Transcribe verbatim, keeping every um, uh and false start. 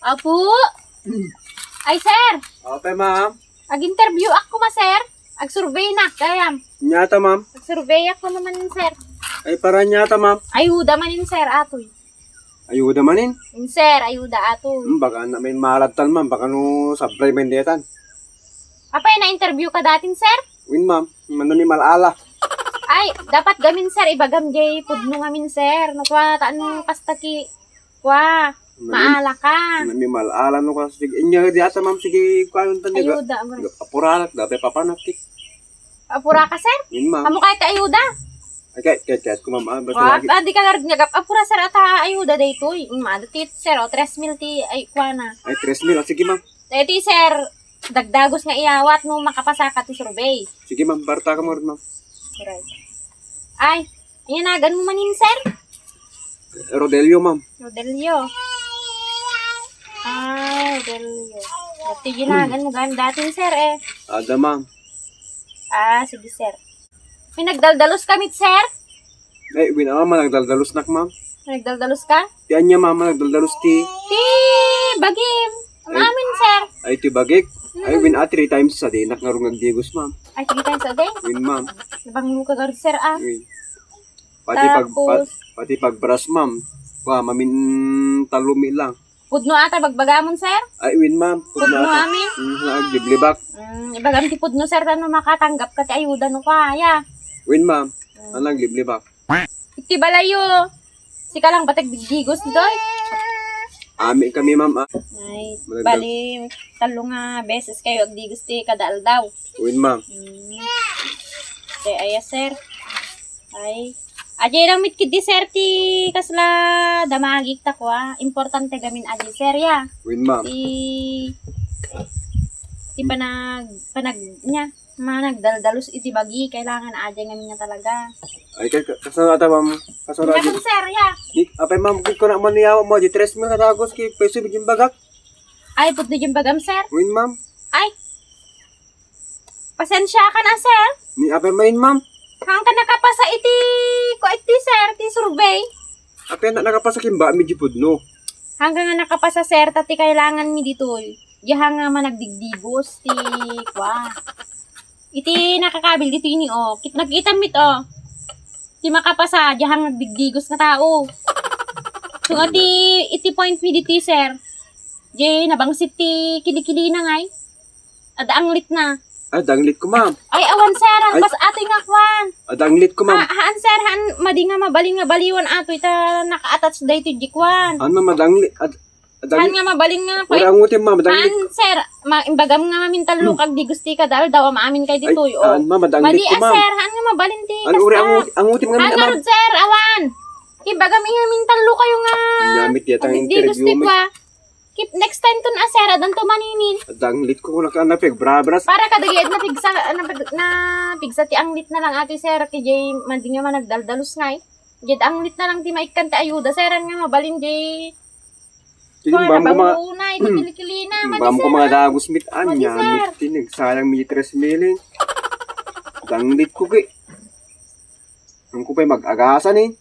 Apo? Ay, sir. Okay, ma'am. Ag-interview ako ma, sir. Ag-survey na, kayam. Nyata, ma'am. Ag-survey ako naman, sir. Ay, para nyata, ma'am. Ayuda manin, sir, atoy. Ayuda manin? Sir, ayuda atoy. Hmm, baka na may maladtan, ma'am. Baka no sabray may netan. Apay, na-interview ka datin, sir? Win, ma'am. Manami malala. Ay, dapat gamin, sir, ibagam jay pudno ngamin, sir. No, kwa, ta ano, kasta ki, kwa, Manami, maala ka. Manami malala, no, kwa, sige. Inya, di ata, ma'am, sige, kwa, yung tanda, ayuda, ma'am. Apuranak, dapat papanak, eh. Apura ka, sir? Win, ma'am. Amo kahit ayuda? Ay, kahit, kahit, kahit ko, ma'am. Ah, basta kwa, lagi. Ah, di ka nga rin nga gap-, apura, sir, ata ayuda daytoy. Mm, ano, ti, sir, o, tres mil ti, ay, kwa na. Ay, tres mil, ah, sige, ma'am. Daytoy, sir, dagdagos nga iyawat no makapasa ka ti survey. Sige, ma'am. Barta ka mo rin, ma'am. Right. Ay, ania nagan mo manin, sir? Rodelio, ma'am. Rodelio. Ah, Rodelio. Dati ginagan mo gan datin, sir, eh. Ada, ma'am. Ah, sige, sir. May nagdaldalos kami, sir. Ay, win, ah, ma'am, nagdaldalos nak, ma'am. Nagdaldalos ka? Ti ania, ma'am, nagdaldalos ti? Ti bagim. Ay. Amin, sir. Ay, ti bagik? Ay, mm, win, ah, three times sa dinak nga rung agdigos, ma'am. Ay, three times a day? Win, ma'am. Nabanglo ka garo, sir, ah. Win. Pati pag, tapos, pat-, pati pagbras, ma'am. Wa, mamin tallo mi lang. Pudno ata bagbagamon, sir? Ay, win, ma'am. Pudno, pudno ata. Amin? Mm, agliblibak. Mm, ibagam ti pudno, sir, ta no makatanggap ka ti ayuda no kaya. Win, ma'am. Mm. Alang liblibak. Iti balayo. Sika lang batag digdigos ditoy. Ami kami, ma'am, ah. Ay, malaglag. Bali, tallo nga beses kayo agdigos ti kada aldaw. Win, ma'am. Mm. Te, aya, sir. Ay. Ajay lang mit kidi, sir, ti kasla damagik ta kua. Importante gamin ajay, sir, ya. Win, ma'am. Ti, ti panag, panag, niya. Managdaldalos iti bagi, kailangan ajay ngamin nga talaga. Ay, ka-, ka-, kasano ata, ma'am? Kasano ata? Sir, ya. Di, apay, ma'am, kit ko na man niyawa mo, di tres mil nga dagos, ki peso, di bagak. Ay, pudno di bagam, sir? Win, ma'am. Ay. Pasensya ka na, sir. Ni apay main, ma'am? Hangka nakapasa iti, ko iti, sir, ti survey. Apay na nakapasa kimba, medyo pudno. Hangka nga nakapasa, sir, ta ti kailangan mi ditoy. Diha nga managdigdigos ti kua. Iti nakakabil ditoy ni, oh. Kit-, nagkita mit, oh. Ti makapasa, diha nga nagdigdigos nga tao. So, iti, iti point mi ditoy, sir. Di, nabangsit ti kilikilina ngay. Adda anglit na. Ay, danglit ko, ma'am. Ay, awan, sir. Ay. Pas atoy nga kwan. Adda anglit ko, ma'am. Ah, haan, sir. Haan, madi nga mabalin nga baliwan atoy ta naka-attach daytoy di kwan. Ano, madanglit? Ad-, Haan adanglit. Nga mabalin nga kwan. Uri angutin, ma'am. Madanglit. Haan, sir. Ma-, imbagam nga mamintallo kag di gusti ka dal daw maamin kay ditoy, oh. Haan, ma'am, madanglit ko, ma'am. Madi, ah, sir. Haan nga mabalin ti. Ano, uri angutin, angutin nga. Haan, ngarud, sir. Awan. Imbagam nga mamintallo kayo nga. Namit yata ang interview, ma'am. Kip-, next time ton a, sir, adanto maninin. Danglit ko, naka-, napigbrabras. Para kadagiti napigsa, napig-, napigsa ti anglit na lang atoy, sir, ket jay madi nga managdaldalos ngay. Jay anglit na lang ti maikkan ti ayuda, sir, nga mabalin jay. Sige, bam ko ma-, nabanguna, iti kilikilina, madi, bam ko sir, mga dagos mit, madi, anya, sir. Mit, tinig, sayang mi tres mil, eh. Danglit ko, ki. Ang ko pa'y mag-agasan, eh.